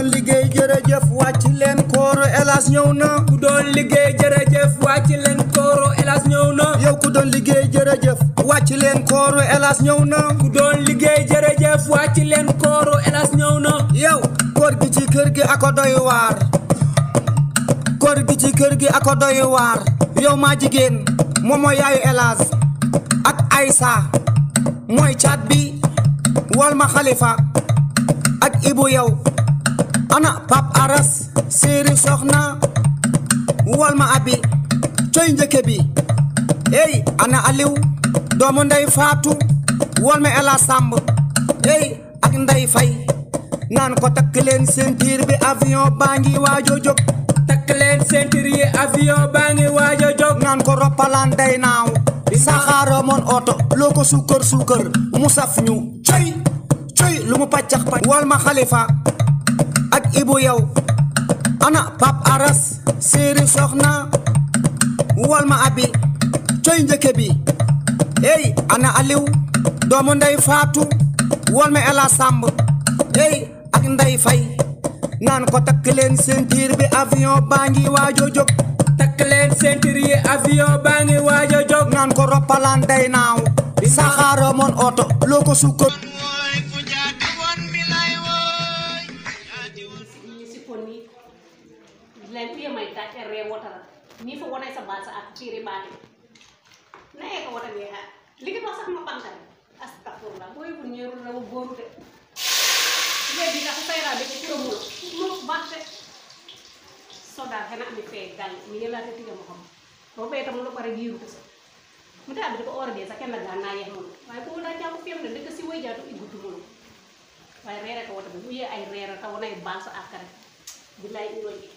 doon liggéey jërëjëf wàcc leen kooro Elhadj ñëw na. ku doon liggéey jërëjëf wàcc leen kooro Elhadj ñëw na. yow ku doon liggéey jërëjëf wàcc leen kooro Elhadj ñëw na. ku doon liggéey jërëjëf wàcc leen kooro Elhadj ñëw na. yow koor gi ci kër gi ako doy waar. koor gi ci kër gi ako doy waar. yow maa jigéen moom mooy yaayu Elhadj ak Aïssa mooy caat bi wal ma Khalifa ak Ibou yow ana Pape Aras séeri soxna wal ma abi coy njëkke bi ey ana Aliou doomu ndey Fatou wal ma Ela Samb ey ak Ndey Fay naan ko takk leen ceinture bi avion baa ngi waajo jóg. takk leen ceinture yi avion baa ngi waajo jóg. naan ko roppalaan day naaw saxaara moon oto loo ko suukar suukar mu saf ñu coy coy lu mu paccax pacc wal ma Khalifa ak Ibou yow ana Pape Aras séeri soxna wal ma abi coy njëkke bi ey ana Aliou doomu ndey Fatou wal ma Ela Samb ey ak Ndey Fay naan ko takk leen ceinture bi avion baa ngi waajo jóg. takk leen ceinture yi avion baa ngi waajo jóg. naan ko roppalaan day naaw saxaara moon oto loo ko suukar len piye may ta re wotara ni fo wona sa basa ak tire bani na e ko wota ni ha ligi do sax ma bankal astaghfirullah boy bu ñeru na goru de le bi la ko sayra be ci ko mu batte soda hena ami fe gal mi yela te tiga mo xam bo be tam lu bare giru ko sa mu ta bi ko orde sa ken la na ye mo way ko na ja ko fem de ko si way ja to igutu mo way rere ko wota bu ye ay rere ta wona ay basa akare billahi iwoji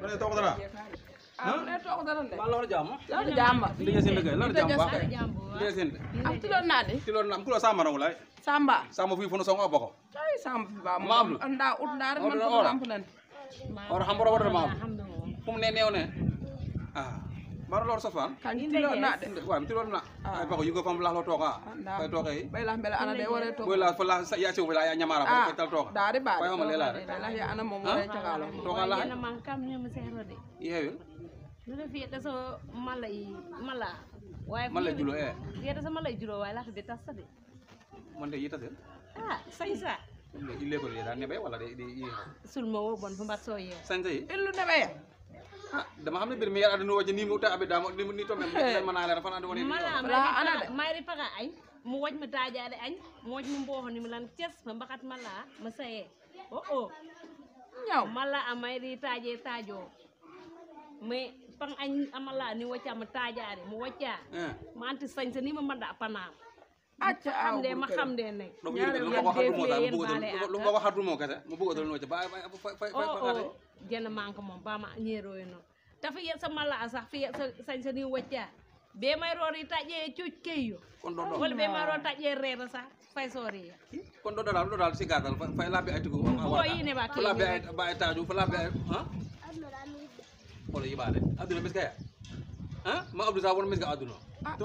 Mana toog dara? Ne toog dara de. Ba lor jàmm. Lor jàmm. Liggéey seen liggéey, lor jàmm baax. Liggéey seen. Am tiloon naa de. Tiloon na am kulo sama raw lay. Samba. Sama fi fono songo bako. Ay Samba fi ba Ma Abdou. anda ut ndar man Ora, ko ora. rampulan. Or xam boro wara ma. Fu mu ne neew ne. Ah. Maro lor safan. Kan tiloon naa de. Wa tiloon na. Ay bako yugo fam la lo toga. Fay toga yi. Bay la mbele ana de wore to. Boy la fa la ya ci wala ya ñamara fa tal toga. Daari ba. Fay ma lela rek. La ya ana mom wore tagalo. Toga la. na man kam ñu ma seero de Yeewil. lu la fi da so mala yi mala waye Man la julo e. ya da so mala julo waye la de tassa de Man de yitatel. ah say sa Ile ko le da nebe wala de yi. sul mo wo bon fa mbat so ye Sante yi. Illu nebe ya. Ah, dama xam ne bir mi yar aduna waje ni mu ta abe dama ni to mem man ala fa na woni mala Wala ana de. mayri paga ay mu waj ma tajaade añ mu waj mu mboxo ni mu lan ties ma mbaxat mala ma saye oh Ñaw. mala amayri taje tajo mais pang añ amala ni wacca ma tajaade mu wacca eh ma anti sañ ni ma manda panam Acca aw. xam de ma xam de ne donc lu ma ko xatu mo dal bu ko lu ma ko xatu mo kese mu bëgg dal no ci ba fay oh jenn manque moom ba ma ñeero yo no dafa yet sa mala sax fi sañ ni wacca be may rori taje cuuj keyo kon do wala be may rori taje reer sax fay sori kon do dal ci gadal fay la bi ay tugo ko yine ba la bi ay ba ay taaju fa la bi ay ha wala yibale aduna miska ya ha ma abdou sa won miska aduna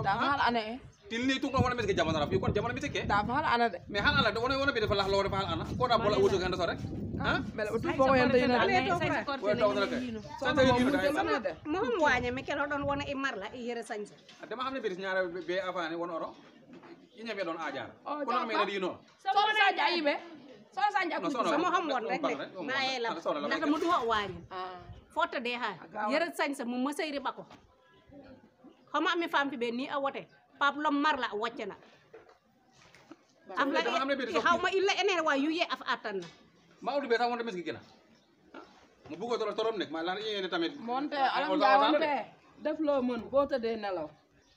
Da hal ana e. til ni tung wona miska jamana rap kon jamana miske Da hal ana de. mais hal ala do wona bi dafa la lo dafa hal ana ko da bola wutu ganda so rek ha Mel utu ko yende ina. ko taw na kay Samba mo mu jëlana de. moom waañe mi kelo doon wona i marla i yere sañse dama xam ne bi ñaara be afane won oro yi ñame doon ajar Oh, ko na me na di no So sa jayibe. So sa jak. sama xam won rek de naye la naka mu duho waañe Ah. foto de ha yere sañse mu ma seyri bako xama ami fam fi be ni a wote pap lom marla wacce na am la dama xam ne bi xawma illa ene wa yu ye af atan na ma awdu be sax wonde miski gina mu bëggo torom nek ma lan yene tamit Monte alam jaawante. Def loo mën boo tëddee nelaw.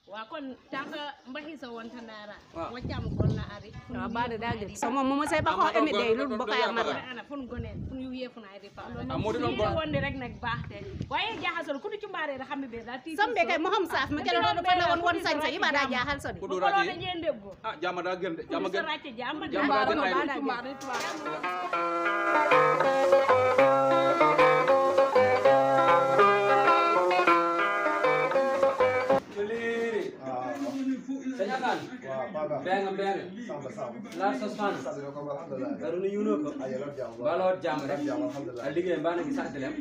wa kon tanka mbahi sa wonta nara Waaw. waccam gonna ari wa bade dagel sama mama say ba ko emi de lu bako ya marla ana fon gone fon yu yefu na ari fa modi don ni bon wonde rek nak baax te waye jaxasol ku du ci mbaare da xambe be da ti sambe kay mo xam saaf mi kelo do fa won sañ sa iba da jaaxal so ko ko do do raji ñen debbo ah jama da gën de jama ko gën racce jamba Jamba Ba gën do ay ba do. da tubaab di tubaab. Sëñ Assane. Benga. La sos fan. Garu ni yuno ko. Balot jam rek. Liggéey mbana gi sant lem.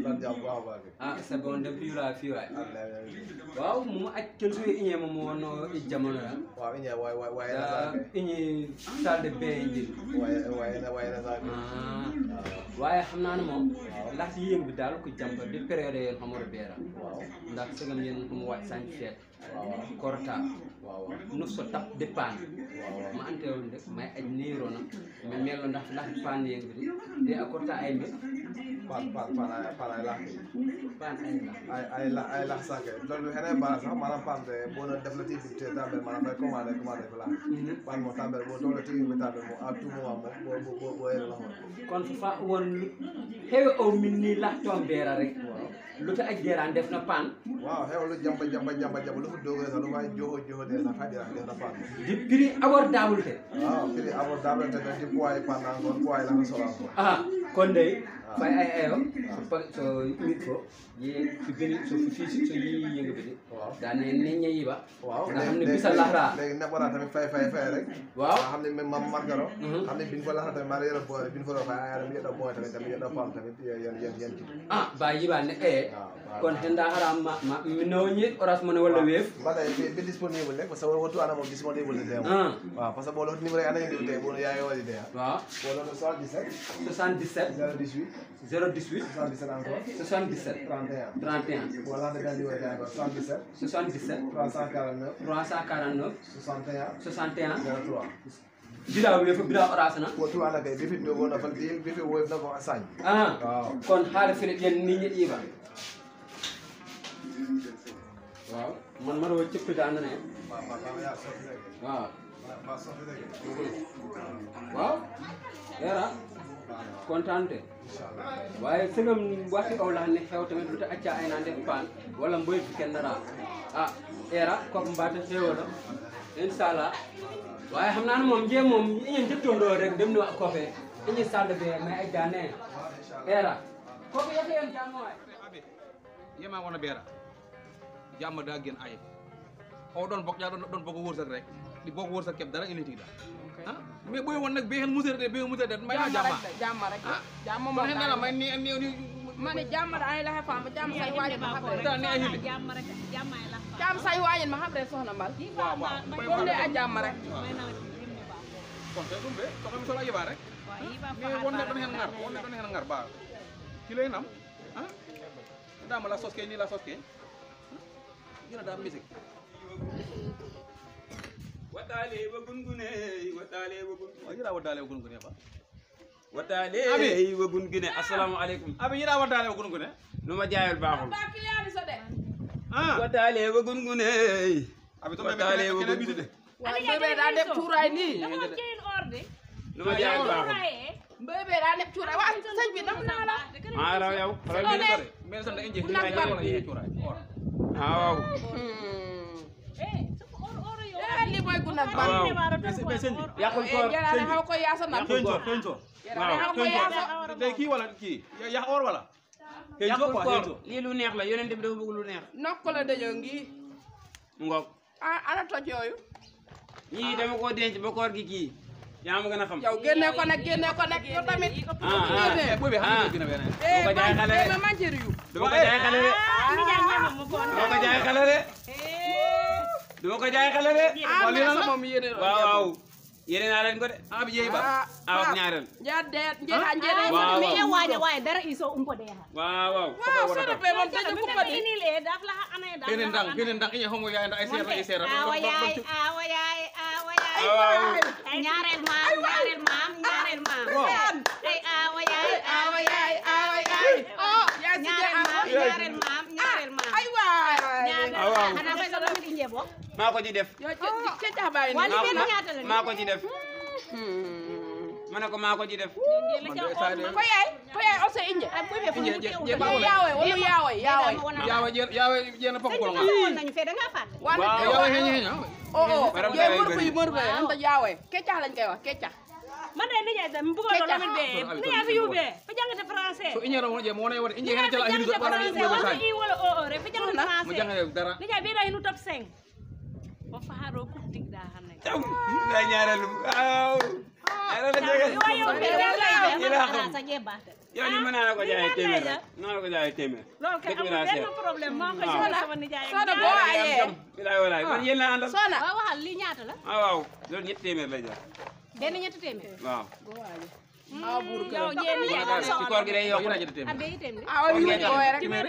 Ah c'est bon depuis la fi waay. Waaw mu aj kel su iñe mo wono i jamono ya. Waaw iñe way iñe salle de bain indi. Waaye xam naa ne moom ndax si yéen bi daal ko jàmp di période yéen xamoro beera ndax sëgam yéen mu wàcc sañ feet korta nu so tap de paan ma anteewul ndek may aj niirona mais melo ndax paan yéen bi de a korta ay mbir paan ay lax paan ay lax sake loolu xene bara sax maanaam paan te boo na def la ti te tambel maanaam fay commandé fa lax paan mo tambel boo toog la ti bi tambel mo à tout moment mo boo yéen la kon fa woon xewe aw min ni lax toom beera rek lu ta aj geeraan def na paan waaw xew lu jamba lu fu doog sax lu fay joxo de sax xajira def na paan di prix abordable te waaw prix abordable te di poids paan encore poids la solo encore kon day fay ay ayo so mit ko ye fi beni so fi so yi yëngu bi da ne ne yi ba waaw nga xam ne bisa lahra léegi ne wara tamit fay rek waaw xam ne même mam margaro xam ne biñ fa lahra tamit ma yero boy biñ fa do fay ay mi do boy tamit do pam tamit yeen ba yi ba ne kon tenda haram ma mi no ñi oras mo ne wala weef ba day bi disponible rek parce que wotu ana mo disponible de waaw parce que bo lo numéro ana ngi de bo yaay wali de waaw bo lo 77 018 77 encore 77 31 voilà de gandi wala 77 349 61 03 bila weef bila oras na wotu ana kay bi fi do wona fa bi fi woef na ko asañ waaw kon xaar fi yen ni ñi iba waaw man ma do cëpp daan ne waaw waaw era kontante waaye sëgam waxi aw la ne xew tamit lu ta acca ay naan def paan wala mboy fi kenn dara era ko mbaata xewolo inshallah waaye xam naa ne moom jéem moom ñi njëktoondoo rek dem no kofe ñi salle be may ay jaane era ko ko yete en jàmm waay yema wona beera jàmm daa gën ay o doon bokk yaa doon bokk wërsëg rek di bokk wërsëg képp dara indi da mais boy won nak be hen musere de may jàmm rek jàmm mo man la may ni mane jàmm da ay la fa ma jàmm say waajin ma xam da ni ay hili jàmm rek jàmm ay la jàmm say waajin ma xam re soxna mbal comme ne a jàmm rek kon te dum be ko xam solo yiba rek mais won ne don hen ngar ba ki lay nam dama la soske ni la soske dina da musique watale wa gungune yira wadale wa gungune ba watale wa gungune assalamu alaikum abi yira wadale wa gungune numa jaayal baaxul ba client so de watale wa gungune abi to watale wa gungune waaye bébé daa def tuuraay nii numa jaayal baaxul bébé daa def tuuraay waa sëñ bi nam naa la raw yow mais sa inji ni ay wala yé tuuraay waaw li mooy gu nag ban mais sëñ bi yaqul ko jëlaale xaw ko yaasa nag kenco xaw ko yaasa day kii wala kii ya or wala yaqul ko lii lu neex la yonent bi dafa bëgg lu neex nokk la dajoo ngi ngok ana toj yooyu ñii dama ko denc ba koor gi kii yaa ma gën a xam yow génne ko nag yow tamit boy bi xam nga gëna beneen ko jaay xale de ma manjeri yu dama ko jaay xale de dama ko jaay xale de dama ko jaay xale de li na moom yéene waaw yéene naa leen ko de abi yeey ba ak ñaareel jadde njede waaw mi waje waaye dara iso umpo de ha waaw waaw so defee moom dañu ko ko di ini le daf la anay daf penen ndang iñe xongo yaay nda ay seera awa yaay ñaareel maam ay awa yaay oh yaa si ñaareel maam ay waay ana fay sa doom di njebo maa ko ci def yow ci taxabaay ni wali ben ñaata la maa ko ci def ma ne ko maa ko ci def ko yaay ose inje yawe jena pok ko nga nañu fe da nga fat wala yawe heña ye mor fe anta yawe keccax lañ koy wax keccax man de nijaay tam bu ko do lamit be nijaay fi yube fa jangate français so iñe ro je mo ne wona iñe hen ci la hiru do français wala i wala o re fa jangate mo français jangale dara nijaay be day nu top 5 ba faaro ku tig da xane tam da ñaaral waaw ay la jege yow ñu mën naa ko jaay téeméer rek naa la ko jaay téeméer loolu kay amul benn problème moo ko jox sama nijaay Soxna boo ayee bilaay walaay man yéen laa àndal Soxna waaw waxal lii ñaata la waaw loolu ñetti téeméer lay jar benn ñetti téeméer waaw aw buur kër yow ñeen ñi ci koor gi day yokk na ñetti ah téeméer bee itam de aw yu ko rek téeméer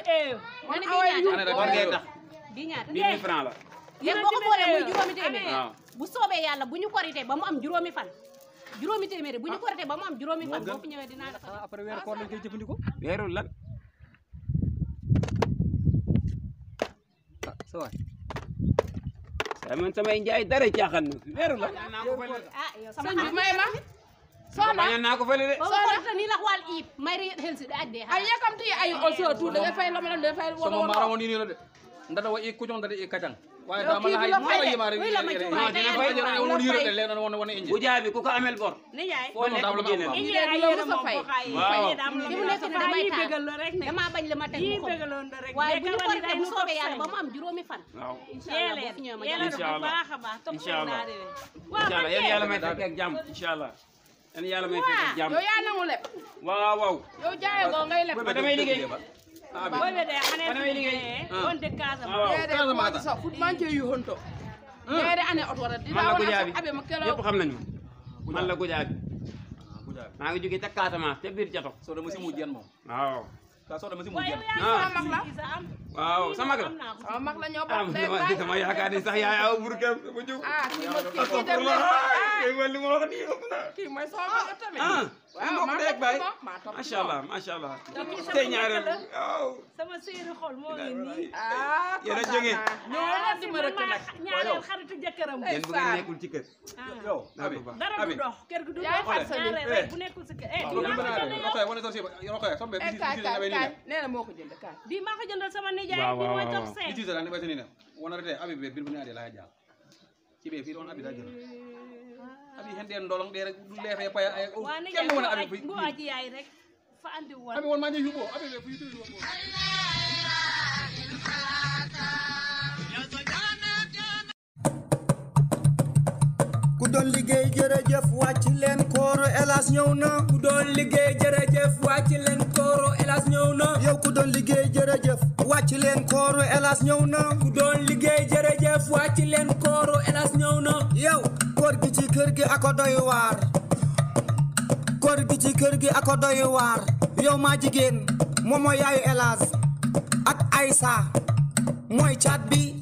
nga ne aw bii yu ñaata koor gee tax bii ñaata 1000 francs la léegi boo ko boolee muy juróomi téeméer waaw bu soobee yàlla bu ñu korité ba mu am juróomi fan juróomi téeméer bu ñu korité ba mu am juróomi fan boo fi ñëwee dinaa la ko après weeru koor lañ koy jëfandikoo weeru lan sa waay man samay njaay dara caaxaan na weeru lan ah yow sama sëñ bi may ma Soxna bañoon naa ko fële de ba mu korité nii la wal iib may ri xel si da adde ay yakamti ay also tout da nga fay lo mala da fay somo wono mara woni ni la de ndada wa i kujon ndada i kacang waaye daa ma la hay kii du la ma fay yima rek wuy la ma ci waay dina fay won yiro de leen won won inji bu jaabi ku ko amel bor nijaay foo nekk mu génne ñi Lii de ay du la yéen mës a moom fay. ko xay Waaw. fay daam la fi mu nekk nii damay yi taal bégal la rek ne damaa bañ la ma teg yi mu xam bégaloon la rek waaye bu ñu bégal korité day bu nu soobee ko yàlla ba mu fay. am juróomi fan waaw incha allah boo fi ñëwee ma yéen jox a Incha bu allah. baax a baax topp Incha allah. naa de incha allah yéen yàlla may fekk ak jàmm incha allah yéen yàlla may fekk ak jàmm yow yaa nangu lepp waaw waaw yow jaaye go ngay lepp ba damay liggéey booy be de xane Fan may liggéey. on de Casamance waaw dede ko ma sa fut man ci yu honto dede ane auto wara di man la wala gujaabi abe ma kelo ñëpp xam nañ ma man la gujaabi maa ngi jógee ca Casamance ca biir Jato so dama si mu jeen moom waaw ka so dama si mu waaye jeen yow yaa mag la. waaw sama mag la sama mag la ñoo ah bokk day dama yaakaar ni sax yaay aw burkam sama jóg ah kii dem li ma wax nii ëpp na kii mooy sama mag tamit ah waaw mbokk rek baay ma topp macha allah macha allah sama tey njëkk ñaareel la. waaw sama séeri xol moo ngi nii ah yéen a jógee ñoo di ma rek nag ñaareel xaritu jëkkëram yéen bu ngeen nekkul ci kër yow abi dara du dox kër gi du Yaay dox fàttali. ñaareel rek bu nekkul si kër ko bi bana rokoy wona so si rokoy so be eh kaay kaay kaay nee na moo ko jënd kaay bii maa ko jëndal sama nijaay Waaw, bi waaw, mooy waaw, jox waaw. seen ci sa ne basini ne wona rete abi be bir bu ne ade la jaal ci be fi don abi da jël abi hen den dolong de rek du lefe pay ay waa nijaay kenn wona abi bu aji yaay rek fa andi woon abi won ma ñu yubo abi be fu yitu yubo ku doon liggéey jërëjëf wàcc leen kooro elas ñëw na ku doon liggéey jërëjëf wàcc leen kooro elas ñëw na yow ku doon liggéey jërëjëf wàcc leen kooro elas ñëw na ku doon liggéey jërëjëf wàcc leen kooro elas ñëw na yow koor gi ci kër gi ako doy waar koor gi ci kër gi ako doy waar yow maa jigéen moom mooy yaayu elas ak Aïssa mooy caat bi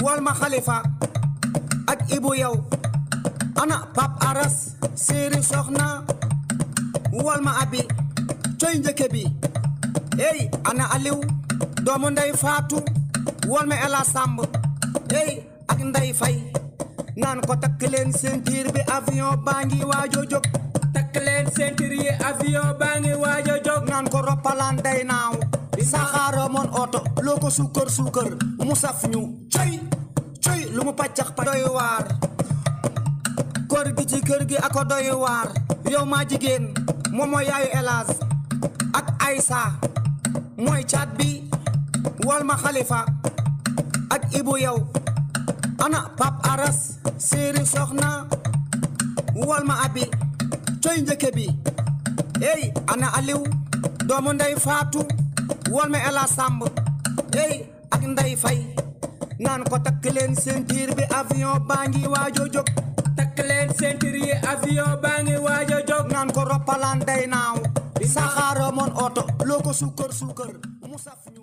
wal ma Xalifa ak Ibu yow ana Pap Aras séeri soxna wal ma abi coy njëkke bi ey ana Aliw doomu ndey Faatu wal ma Ela Samb ey ak Ndey Fay naan ko takk leen ceinture bi avion baa ngi waajo jóg takk leen ceinture yi avion baa ngi waaj a jóg naan ko roppalaan day naaw saxaara moon oto loo ko suukar suukar mu saf ñu coy coy lu mu paccax pa doy waar koor gi ci kër gi ako doy waar yow maa jigéen moom mooy yaayu Elas ak Aïssa mooy caat bi wal ma Xalifa ak Ibu yow ana Pap Aras séeri soxna wal ma abi coy njëkke bi ey ana Aliw doomu ndey Faatu wal ma Ela Samb ey ak Ndey Fay naan ko takk leen ceinture bi avion baa ngi waajo jóg takk leen ceinture yi avion baa ngi waaj a jóg naan ko roppalaan day naaw saxaara moon oto loo ko suukar suukar mu saf ñu